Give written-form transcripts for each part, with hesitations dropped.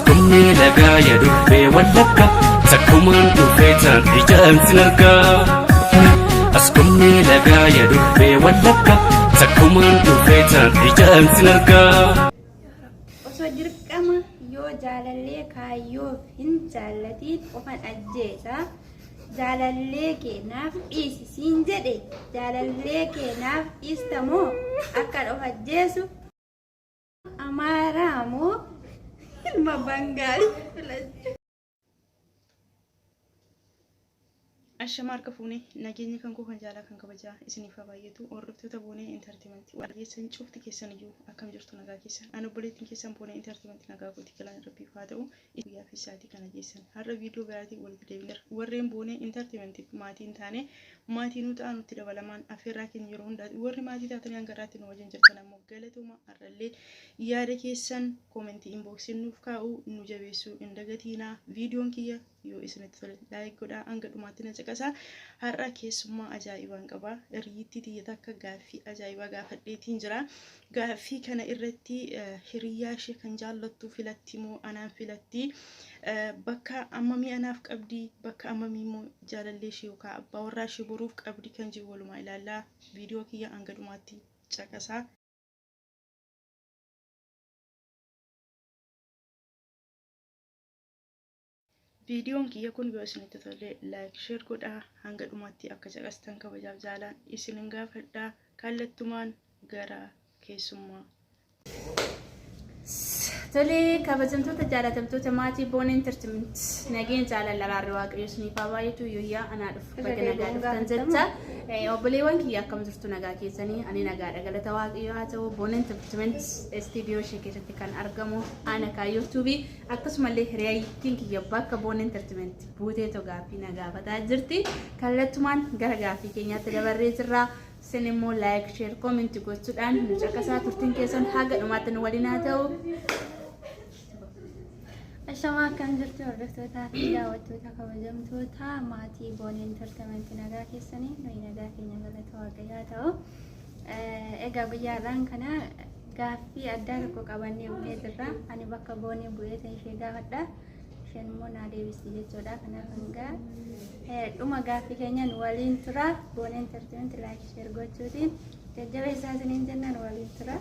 Askumni lagaa ya durbee Wallagga, takkumaan dhufee taan ijaan sin argaa. Askumni lagaa ya durbee Wallagga, takkumaan dhufee taan ijaan sin argaa. Osoo dirqama yoo jaalallee kaayyoof hin jaallatiin ofan ajjeesa. Jaalallee kee naaf dhiisi siin jedhe, jaalallee kee naaf dhiista moo akkan of ajjeesu? Amaaraa moo ilma Bangaalii filachuu? Ashama harka fuune, nageenyi kan koo kan jaalaa kan kabajaa isiniif haa baay'atu. Hordoftoota Boonee Entertainment, waan keessan cufti keessan iyyuu akkam jirtu? Nagaa keessan? Ani obboleettiin keessan Boonee Entertainment nagaa kooti, galaan Rabbiif haa ta'u. Guyyaa fi sa'aatii kana geessan har'a viidiyoo biraatiin walitti deebineera. Warreen Boonee Entertainmentiif maatii hin taane maatii nu ta'aa, nutti dabalamaan affeerraa keenya yeroo hundaati. Warri maatii taatanii hanga irraatti nu wajjin jirtan ammoo galatooma. Har'allee yaada keessan koomentii inboksiin nuuf kaa'u, nu jabeessuu hin dagatiinaa. Viidiyoon kiyya yoo isinitti tole like godhaa, hanga dhumaatti na caqasaa. Har'a keessummaa ajaa'ibaan qaba. Hiriyyittii tiyya takka gaaffii ajaa'ibaa gaafadheetiin jira. Gaaffii kana irratti hiriyyaa ishee kan jaallattu filatti moo anaan filatti? Bakka ammamii anaaf qabdi, bakka ammamii immoo jaalallee ishee yookaan abbaa warraa ishee boruuf qabdi kan jiru walumaa ilaallaa. Viidiyoo kiyya hanga dhumaatti caqasaa. Viidiyoon kiyya kun yoo isinitti tole like, share godhaa, hanga dhumaatti akka caqastan kabajaaf jaalaan isinin gaafadha. Kallattumaan gara keessummaa. Tolee, kabajamtoota jaalatamtoota maatii Boon Entertainment, nageen jaalala araarri Waaqayyo isiniif haa baay'atu. Yooyyaa, anaa dhufu, baga nagaa dhuftan jecha. Obboleewwan kiyya, akkam jirtu? Nagaa keessanii? Ani nagaadha, galata Waaqayyo haa ta'u. Boon Entertainment istiidiyoo ishee keessatti kan argamu ana Kaayyoo Tuubii, akkasumallee hiriyaayittiin kiyya bakka Boon Entertainment buuteetu gaaffii na gaafataa jirti. Kallattumaan gara gaaffii keenyaatti dabarree jirra. Isin immoo like, share, comment gochuudhaan nu caqasaa, turtiin keessan haga dhumaatti nu waliin haa ta'u. Ashamaa, akkam jirtu hordoftootaa fi daawwattoota kabajamtoota maatii Boonee Entertainment? Nagaa keessanii? Nuyi nagaa keenya, galata Waaqayyoo haa ta'u. Egaa guyyaa har'aan kana gaaffii addaa tokko qabannee dhufnee jirra. Ani bakka Boonee bu'ee ta'e ishee gaafadha. Isheen immoo naa deebisti jechuudha. Kanaaf hanga dhuma gaaffii keenya nu waliin tura. Boonee Entertainment like, share gochuutiin jajjabeessaa isiniin jenna, nu waliin tura.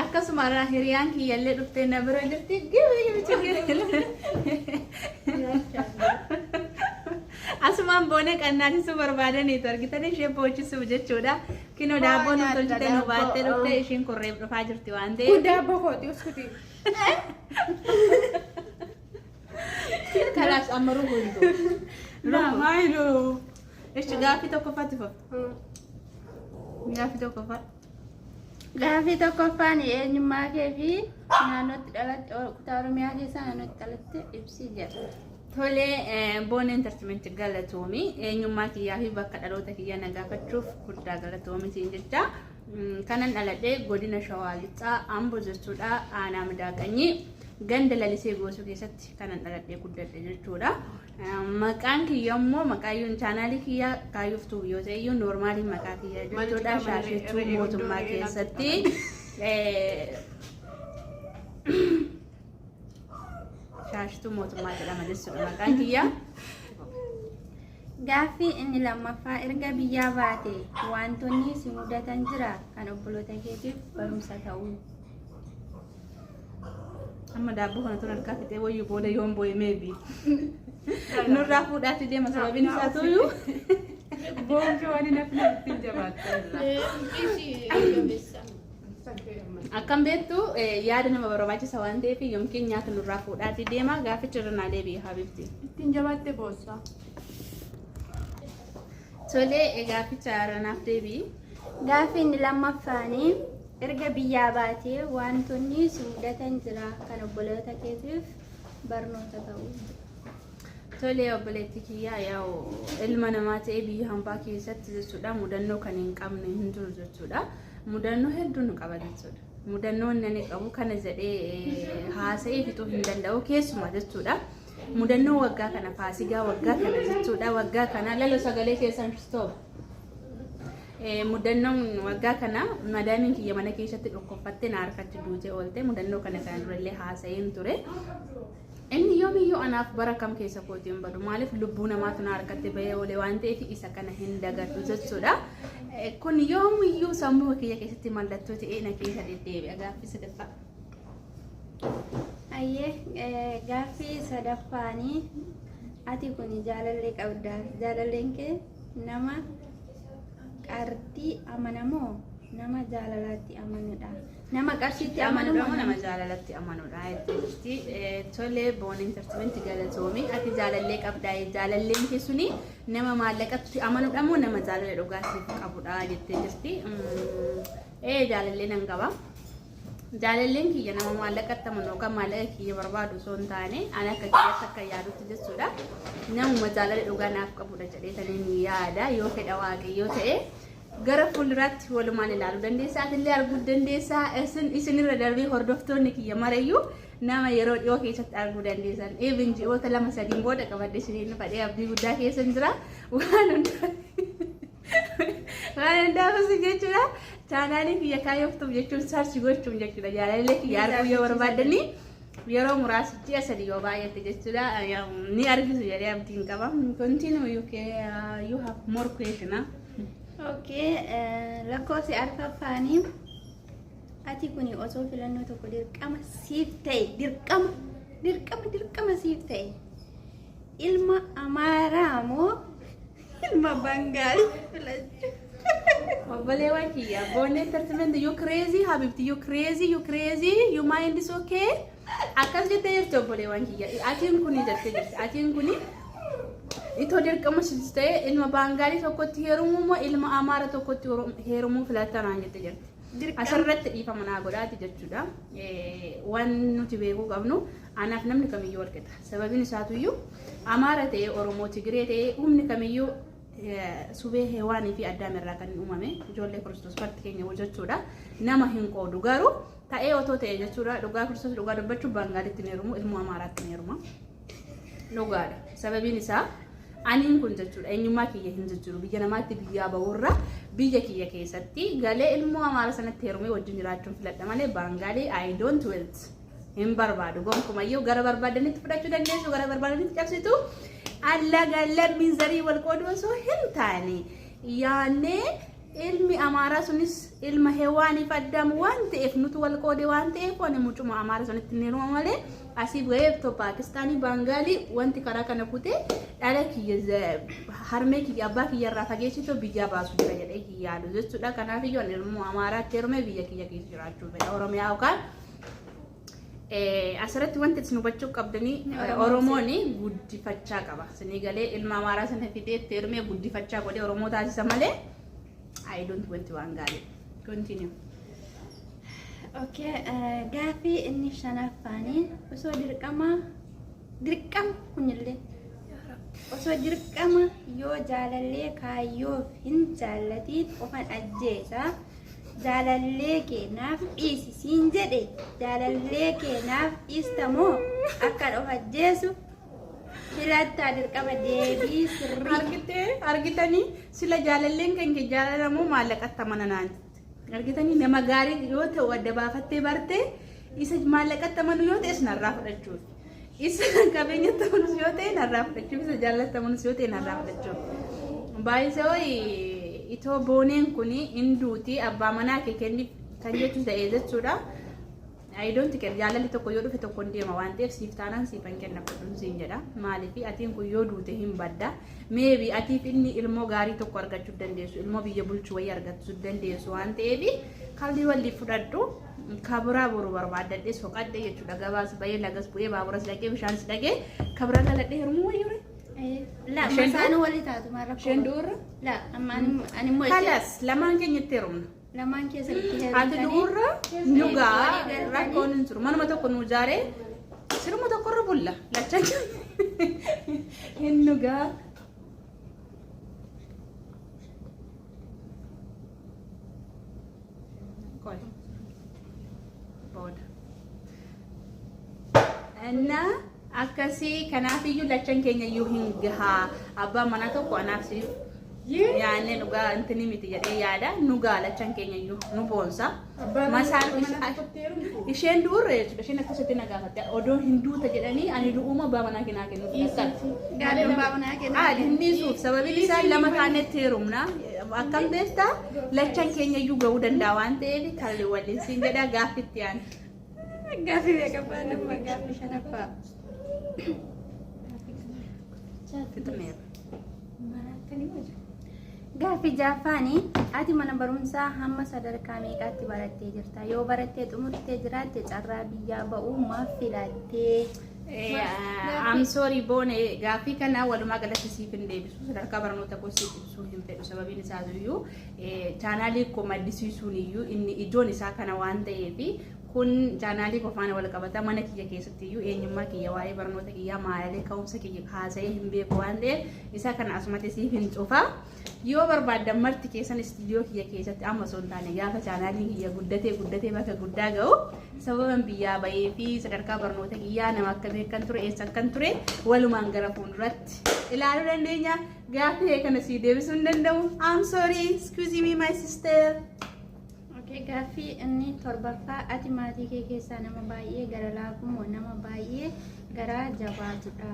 Akkasuma irraa hiriyaan kiyyallee dhuftee na bira jirti. Gibi gibi. Asumaan Boonee qannaasisuu barbaadaniitu argitanii ishee boochisuuf jechuudha. Kinoo daabboo nu tolchitee nu baattee dhuftee, ishiin kurreef dhufaa jirti waan ta'eef. Kun daabboo kooti, uskuti. Kalaas, amma ruhu hin ta'u. Maayiloo. Ishi, gaaffii tokkoffaatti fufu. Gaaffii tokkoffaa. Gaaffii tokkoffaan eenyummaa kee fi naannootti dhalatte, kutaa Oromiyaa keessaa naannootti dhalatte ibsi jedha. Tolee, Boon Entertainment, galatoomi. Eenyummaa kiyyaa fi bakka dhaloota kiyyaa na gaafachuuf guddaa galatoomi siin jecha. Kanan dhaladhe godina Shawaa Lixaa, Ambo jechuudha. Aanaa Midaaqanyii ganda Lalisee Goosuu keessatti kanan dhaladhee guddadhe jechuudha. Maqaan kiyya immoo, maqaayyuun chaanaalii kiyyaa Kaayyuftuu yoo ta'e iyyuu, noormaaliin maqaa kiyya jechuudha. Shaashituu Mootummaa keessatti. Shaashituu Mootummaa jedhama jechuudha maqaan kiyya. Gaaffii inni lammaffaa, erga biyyaa baate wantoonni si mudatan jira kan obboloota keetiif barumsa ta'u? Amma daabboo kana tun harkaa fixee wayyuu booda yoon boo'e meebi. Nurraa fuudhaatti deema, sababiin isaa tuyyuu. Boonfi waan hin hafne ittiin jabaatteella. Akkam beektu, yaada nama barbaachisa waan ta'eef yookiin nyaata nurraa fuudhaatti deema. Gaafficha irra naa deebi'e, habibti. Ittiin jabaattee boossaa. Tolee, gaafficha irra naaf deebi'i. Gaaffii inni lammaffaanii, erga biyyaa baatee wantoonni si mudatan jira kan obboloota keetiif barnoota ta'u? Tolee, obboleetti kiyyaa, yaa'u ilma namaa ta'ee biyya hambaa keessatti jechuudha mudannoo kan hin qabne hin jiru jechuudha. Mudannoo hedduu nu qaba jechuudha. Mudannoo inni ani qabu kana jedhee haasa'ee fixuu hin danda'u, keessumaa jechuudha. Mudannoo waggaa kana, Faasigaa waggaa kana jechuudha. Waggaa kana lalo sagalee keessan stop. Mudannoon waggaa kana madaamiin kiyya mana keessatti dhukkubfattee na harkatti duutee oolte. Mudannoo kana kana durallee haasa'een ture. Inni yoomiyyuu anaaf bara kam keessa kootii hin badu. Maaliif lubbuu namaatu na harkatti bahee oole waan ta'eef isa kana hin dagadhu jechuudha. Kun yoomiyyuu sammuu kiyya keessatti mallattoo ta'ee na keessa deddeebi'a. Gaaffii sadaffaa. Ayyee, gaaffii sadaffaanii, ati kun jaalallee qabda. Jaalalleen kee nama qartii amanamoo nama jaalalaatti amanudha? Nama qarshiitti Amanuudha moo amanumoo nama jaalalatti amanuudha jetteetti. Tolee, Boon Entertainment, galatoomi. Ati jaalallee qabdaa, jaalalleen kee suni nama maallaqatti amanuudha moo nama jaalala dhugaatiif qabudha jettee jirti. Ee, jaalallee nan qaba. Jaalalleen kiyya nama maallaqatti amanu yookaan maallaqa kiyya barbaadu osoo hin taane, ani akka kiyyaatti akka yaadutti jechuudha. Namuma jaalala dhugaa naaf qabudha jedhee taniin yaada. Yoo fedha Waaqayyoo ta'e gara fuulduraatti walumaan ilaaluu dandeessaa. Atillee arguu dandeessaa. Isin isinirra darbee hordoftoonni kiyya marayyuu nama yeroo dhiyoo keessatti arguu dandeessan. Even ji'oota 2-3n booda qabadhe isiniin dhufadhee abdii guddaa keessa jira. Waan hundaafis jechuudha. Chaanaalii kiyya kaayyooftuuf jechuun search gochuun jechuudha. Jaalallee kiyya arguu yoo barbaadanii yeroo muraasa, ji'a 3 yoo baay'ate jechuudha, ni argitu jedhee abdiin qaba. Continue, you, can, you have more question, huh? Okay, lakkoofsi arfaffaanii, ati kun osoo filannoo tokko dirqama siif ta'e, dirqama dirqama dirqama siif ta'e, ilma Amaaraa moo ilma Bangaalii filachuu? Obboleewwan kiyya, Boon Entertainment, you crazy, habibti, you crazy, you crazy, you mind is okay. Akkas jettee jirti obboleewwan kiyya. Atiin kuni jettee jirti. Atiin kuni itoo dirqama siif ta'e ilma Baangaalii tokkotti heerumuu moo ilma Amaara tokkotti heerumuu filattanaan jettee jirti. Asirratti dhiifama naa godhaati jechuudha. Waan nuti beekuu qabnu, anaaf namni kamiyyuu walqixa. Sababiin isaatuyyuu Amaara ta'ee, Oromoo, Tigiree ta'ee, humni kamiyyuu subee Hewaanii fi Addaam irraa kan uumame ijoollee Kiristoos farti keenya jechuudha. Nama hin qoodu, garuu ta'ee otoo ta'e jechuudha, dhugaa Kiristoos dhugaa dubbachuuf Baangaalitti hin heerumu, ilmoo Amaaraatti hin heeruma. Dhugaadha. Sababiin isaa aniin kun jechuudha eenyummaa kiyya hin jijjiiru. Biyya namaatti biyyaa bahurra biyya kiyya keessatti galee ilmoo Amaara sanatti heerumee wajjin jiraachuun filadha malee Baangaalii I don't want, hin barbaadu gonkumayyuu. Gara barbaadanitti fudhachuu dandeessu, gara barbaadanitti cabsitu. Allaga lammiin zarii wal qooduu osoo hin taane, yaannee ilmi Amaaraa sunis ilma Hewaaniif Addaam waan ta'eef, nutu wal qoode waan ta'eef, ani mucuma Amaaraa sanitti hin heeruma malee asii gahee Paakistaanii, Baangaalii wanti karaa kana kutee dhala kiyya, harmee kiyya, abbaa kiyya irraa fageessitu biyyaa baasu jira jedhee hin yaadu jechuudha. Kanaaf iyyuu ani ilmoo Amaaraatti heerumee biyya kiyya keessa jiraachuu fedha. Oromiyaa yookaan asirratti wanti isin hubachuu qabdanii, Oromoon guddifachaa qaba. Isinii galee, ilma Amaaraa sana fidee itti heerumee guddifachaa godhee Oromoo taasisa malee I don't want waan gaarii. Continue. Okay, gaaffii inni shanaffaanii, osoo dirqama dirqama kunillee osoo dirqama yoo jaalallee kaayyoof hin jaallatiin ofan ajjeesa, jaalallee kee naaf dhiisi siin jedhe, jaalallee kee naaf dhiista moo akkan of ajjeesu filattaa? Dirqama deebii sirrii. Argitee, argitanii, sila jaalalleen kan kee jaalalamoo maallaqatti amana naan jette. Argitanii, nama gaarii yoo ta'u adda baafattee bartee, isa maallaqatti amanu yoo ta'es narraa fudhachuuf. Isa qabeenyatti amanus yoo ta'e narraa fudhachuuf, isa jaalatti amanus yoo ta'e narraa fudhachuuf. Baay'isee ho'i itoo Booneen kun hinduuti abbaa manaa kee kenni kan jechu ta'e jechuudha. I don't care, jaalalli tokko yoo dhufe tokko hin deema waan ta'eef, siif taanaan siifan kenna, fudhuun siin jedha. Maaliif atiin kun yoo duute hin badda. Maybe atiif inni ilmoo gaarii tokko argachuu dandeessu, ilmoo biyya bulchu wayii argachuu dandeessu waan ta'eef, kalli walii fudhadhu, kabiraa boru barbaaddadhee soqadhe jechuudha. Gabaas bahee, lagas bu'ee, baaburas dhaqee, bishaanis dhaqee, kabiraa galadhee heerumuu wayyure. La masaanuu walii taatu maal rakkoo? Isheen du'urra? La amma ani immoo ishee Kalas lamaan keenyatti heerumna. Lamaan keessatti Ati du'urra nugaa rakkoon hin jiru. Manuma tokko nu ijaaree siruma tokkorra bulla. Lachan hin nugaa. Qoy. Booda. እና akkasii, kanaafiyyuu lachan keenya iyyuu hin gahaa. Abbaan manaa tokko anaaf siif Yaanne dhugaa intini miti jedhee yaada nu gaalachan keenya iyyuu nu boonsa. Masaan isheen du'urre jechuudha. Isheen akkasitti na gaafatte odoo hin duuta jedhanii ani du'uuma abbaa manaa kennaa kennu fudhatan. Gaaleen abbaa manaa kenna. Haali hin dhiisuuf sababiin isaa lama taanetti heerumna. Akkam beektaa lachan keenya iyyuu ga'uu danda'a waan ta'eef kalli waliin siin jedha gaaffitti aan. Gaaffii meeqaffaa nama gaaffii shanaffaa. Fixneera. Gaaffii ja'affaanii ati mana barumsaa hamma sadarkaa meeqaatti barattee jirta? Yoo barattee xumurtee jiraatte carraa biyyaa ba'uu maaf filattee? I'm sorry Boone, gaaffii kana walumaa galatti siif hin deebisu. Sadarkaa barnoota koo siif ibsuu hin fedhu. Sababiin isaas iyyuu chaanaalii koo maddisiisuun iyyuu inni ijoon isaa kana waan ta'eef, kun chaanaalii koo faana wal qabata. Mana kiyya keessatti iyyuu eenyummaa kiyya, waa'ee barnoota kiyyaa, maalee ka'umsa kiyya haasa'ee hin beeku waan ta'eef isa kana asumatti siif hin cufa. Yoo barbaaddan marti keessan istiidiyoo kiyya keessatti, amma osoo hin taane gaafa chaanaaliin kiyya guddatee guddatee bakka guddaa ga'u, sababan biyyaa bahee fi sadarkaa barnoota kiyyaa, nama akkamii akkan ture, eessa akkan ture walumaan gara fuulduratti ilaaluu dandeenya. Gaaffii kana sii deebisuu hin danda'u. I'm sorry, excuse me, my sister. Okay, gaaffii inni torbaffaa, ati maatii kee keessaa nama baay'ee gara laafu moo nama baay'ee garaa jabaatudha?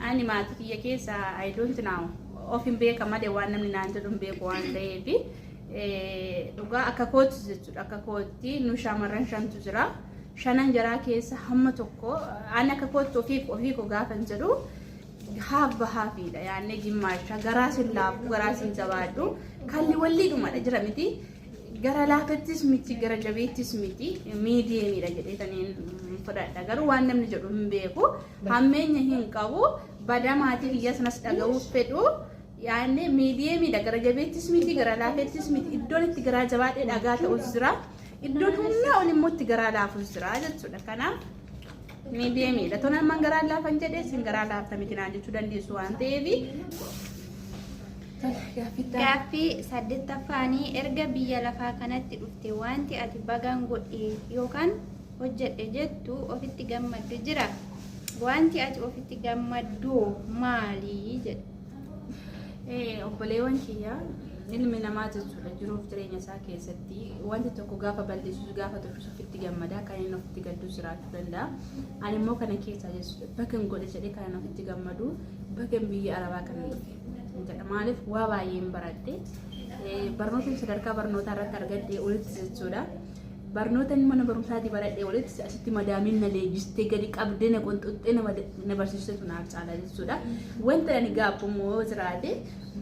Ani maatii kiyya keessa, I don't know, of hin beeka malee waan namni naan jedhu hin beeku waan ta'eef, dhugaa akka kootti jechuudha, akka kootti nu shamarran shantu jira. Shanan jaraa keessa hamma tokko ani akka kootti ofii koo gaafan jedhu haabba haafiidha. Yaannee gimmaasha garaa sin laafu, garaa sin jabaadhu, kalli walliidhumadha jira miti. Gara laafettis miti, gara jabeettis miti, mediumiidha jedheetaniin fudhadha. Garuu waan namni jedhu hin beeku, hammeenya hin qabu, badaa maatii kiyya sanas dhaga'uuf fedhu. Yaanne mediumiidha, gara jabeettis miti, gara laafettis miti. Iddoon itti garaa jabaadhee dhagaa ta'us jira, iddoon humnaa ol immoo itti garaa laafus jira jechuudha. Kanaaf mediumiidha. Tola, ammaan garaa laafan jedhee isin garaa laafta miti naan jechuu dandeessu waan ta'eef. Gaaffii saddeettaffaanii, erga biyya lafaa kanatti dhufte wanti ati bagaan godhe yookaan hojjedhe jettu ofitti gammaddu jira? Wanti ati ofitti gammaddu maali jedha. Obboleewwan kiyya, ilmi namaa jechuudha jiruuf jireenya isaa keessatti wanti tokko gaafa balleessus gaafa tolchus ofitti gammada, kan inni ofitti gaddu jiraachuu danda'a. Ani immoo kana keessaa jechuudha bagan godhe jedhee kan inni ofitti gammadu, bagan biyya arabaa kana dhufe jedha. Maaliif? Waa baay'een baradhe. Barnoota sadarkaa barnootaa irratti argadhe olitti jechuudha. Barnoota inni mana barumsaatii baradhe olitti asitti madaamiin na leenjistee, gadi qabdee na qonxoxxee na barsiistetu naaf caala jechuudha. Wanta ani gaabbu immoo jiraate,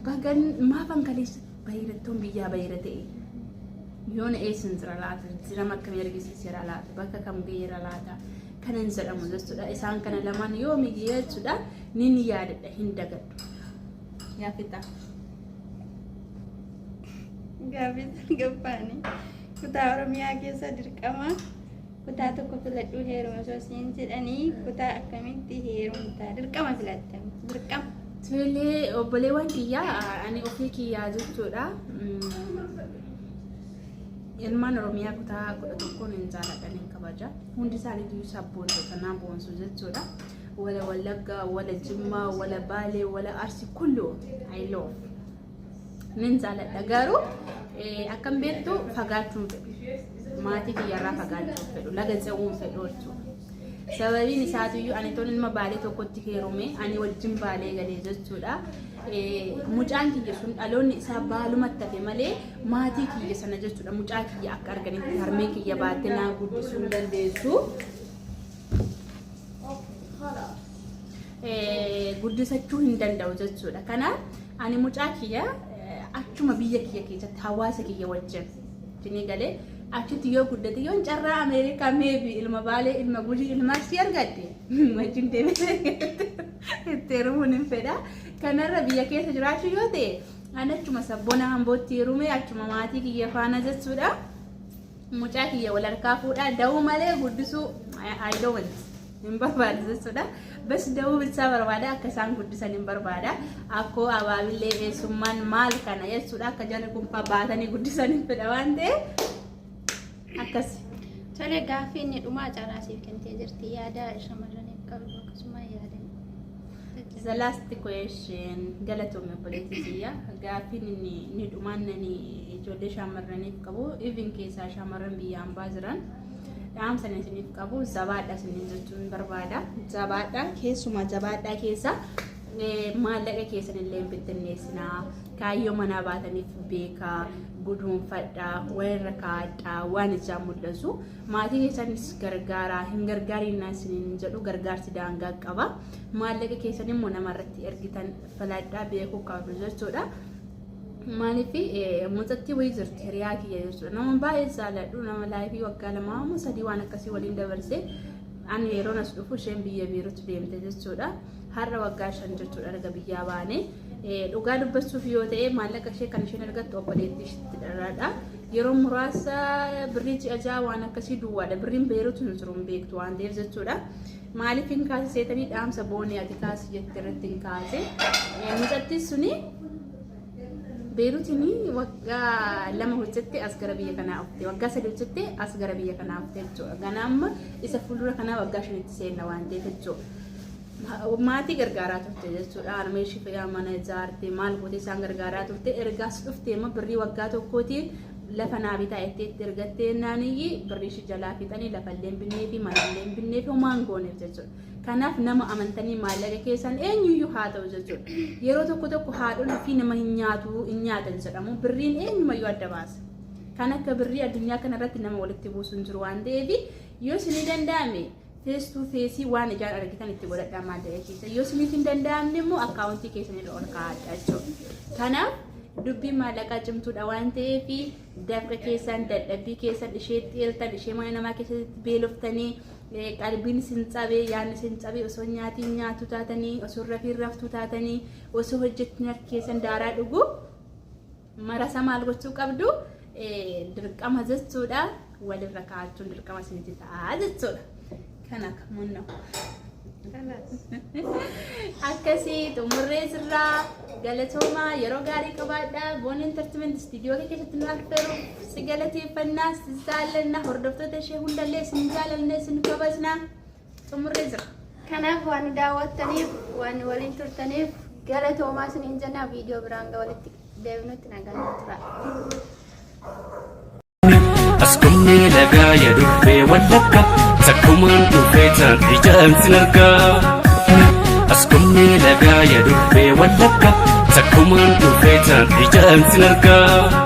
bagan maafan kaleessa bayirattoon biyyaa bayira ta'e yoona eessan jira laata, jijjiirama akkamii argisiiseera laata, bakka kam gaheera laata kanan jedhamu jechuudha. Isaan kana lamaan yoomiyyuu jechuudha nin yaadadha, hin dagadhu. Yaa fixa. Gaaffii salgaffaanii, kutaa Oromiyaa keessa dirqama kutaa tokko filadhuu heeruma osoo siin jedhanii kutaa akkamitti heerumta? Dirqama filatta. Dirqama. Tolee, obboleewwan kiyyaa, ani ofii kiyyaa jechuudha. Ilmaan Oromiyaa kutaa 11n hin jaaladhan, hin kabaja. Hundi isaaniitu sabboontota na boonsu jechuudha. Wala Wallaggaa, wala Jimmaa, wala Baalee, wala Arsii, kullu I love. Nin jaaladha, garuu akkam beektu, fagaachuun fedhu. Maatii kiyyarraa fagaachuun fedhu. Laga ce'uun fedhu jechuudha. Sababiin isaatiyyuu ani toon ilma Baalee tokkotti heerume, ani wajjin Baalee galee jechuudha. Mucaan kiyya sun dhaloonni isaa baalumatti hafe malee maatii kiyya sana jechuudha mucaa kiyya akka arganitti harmee kiyya baattee naa guddisuu hin dandeessu. Guddisachuu hin danda'u jechuudha. Kanaaf ani mucaa kiyya achuma biyya kiyya keessatti hawaasa kiyya wajjin isinii galee achitti yoo guddate, yoon carraa Ameerikaa maybe ilma Baalee, ilma Gujii, ilma Arsii argadhe wajjin deemee itti heerumuun hin fedha. Kanarra biyya keessa jiraachuu yoo ta'e, ani achuma sabboona Ambootti heerume, achuma maatii kiyya faana jechuudha. Mucaa kiyya wal harkaa fuudhaa da'uu malee guddisuu I don't hin barbaadu jechuudha. Bas da'uu bichaa barbaada, akka isaan guddisan hin barbaada. Akkoo abaabillee eessummaan maal kana jechuudha, akka jarri kun faa baatanii guddisan hin fedha waan ta'eef akkas. Tole, gaaffii inni dhumaa carraa siif kennitee jirti. Yaada shamarraniif qabdu akkasuma yaada The last question, galatoome obboleettii kiyya. Gaaffiin inni dhumaan nani ijoollee shamarraniif qabu, even keessaa shamarran biyya hambaa jiran, dhaamsa inni isiniif qabu, jabaadha isiniin jechuun barbaada. Jabaadha, keessumaa jabaadhaa. Keessa maallaqa keessan illee hin bittinneessinaa. Kaayyoo manaa baataniif beekaa, guduunfadhaa, walirra kaa'adhaa, waan ijaan mul'atu. Maatii keessanis gargaaraa, hin gargaarinnaa isiniin jedhu, gargaarsi daangaa qaba. Maallaqa keessan immoo namarratti ergitan filadhaa, beekuu qabdu jechuudha. Maaliif, mucattii wayii jirti, hiriyaa kiyya jechuudha. Nama baay'ee jaalladhu, nama life waggaa 2 moo 3 waan akkasii waliin dabarse. Ani yeroon as dhufu isheen biyya Biirutti deemte jechuudha. Har'a waggaa 5 jechuudha erga biyyaa baane. Dhugaa dubbachuuf yoo ta'e, maallaqa ishee kan isheen argattu obboleettii isheetti dharraadha. Yeroo muraasa birrii ji'a 6 waan akkasii duwwaadha. Birriin Beeruutu hin jiru, hin beektu waan ta'eef jechuudha. Maaliif hin kaasiseetanii dhaamsa boonee ati kaasi jette irratti hin kaase. Mucattiin suni Beeruutiin waggaa 2 hojjette, as gara biyya kanaa dhufte. Waggaa 3 hojjette, as gara biyya kanaa dhufte jechuudha. Gana amma isa fuuldura kanaa waggaa 5tti seenna waan ta'eef jechuudha. Maatii gargaaraa turte jechuudha. Harmee ishee fayyaa mana ijaarte, maal gootee isaan gargaaraa turte. Ergaas dhufte immoo birrii waggaa tokkootiin lafa naa bitaa itti itti ergattee naaniyyi birrii ishee jalaa fixanii, lafa illee hin binnee fi mana illee hin binnee fi homaa hin gooneef jechuudha. Kanaaf nama amantanii maallaqa keessan eenyuyyuu haa ta'u jechuudha. Yeroo tokko tokko haadholii fi nama hin nyaatu, hin nyaatan jedhamu, birriin eenyumayyuu adda baasa. Kan akka birrii addunyaa kanarratti nama walitti buusu hin jiru waan ta'eef, yoo isinii danda'ame face to face waan ijaan argitan itti godhadhaa maallaqa keessa. Yoo isiniif hin danda'amne immoo akkaawuntii keessan irra ol kaa'adha jechuudha. Kanaaf dubbiin maallaqaa cimtuudha waan ta'eef, dafqa keessan, dadhabbii keessan isheetti eeltan, ishee mana namaa keessatti beeloftanii, qalbiin isin cabee, yaadni isin cabee, osoo nyaatiin nyaatu taatanii, osoo rafiin raftuu taatanii, osoo hojjettiin harki keessan daaraa dhugu marasa, maal gochuu qabdu? Dirqama jechuudha, walirra kaa'achuun dirqama isinitti ta'a jechuudha. Kana kamunnoo. Akkasii xumurree jirraa. Galatoomaa, yeroo gaarii qabaadhaa. Boon Entertainment istiidiyoo keessatti nu affeeruuf si galateeffannaa, si jaallanna. Hordoftoota ishee hundallee isin jaalanna, isin kabajna. Xumurree jira. Kanaaf waan nu daawwattaniif, waan nu waliin turtaniif galatoomaa isiniin jenna. Viidiyoo biraan walitti deebinutti nagaan tura. Askummee lagaa ya durbee Wallagga, takkumaan dhufee taan ijaan sin argaa. Askummee lagaa ya durbee Wallagga, takkumaan dhufee taan ijaan sin argaa.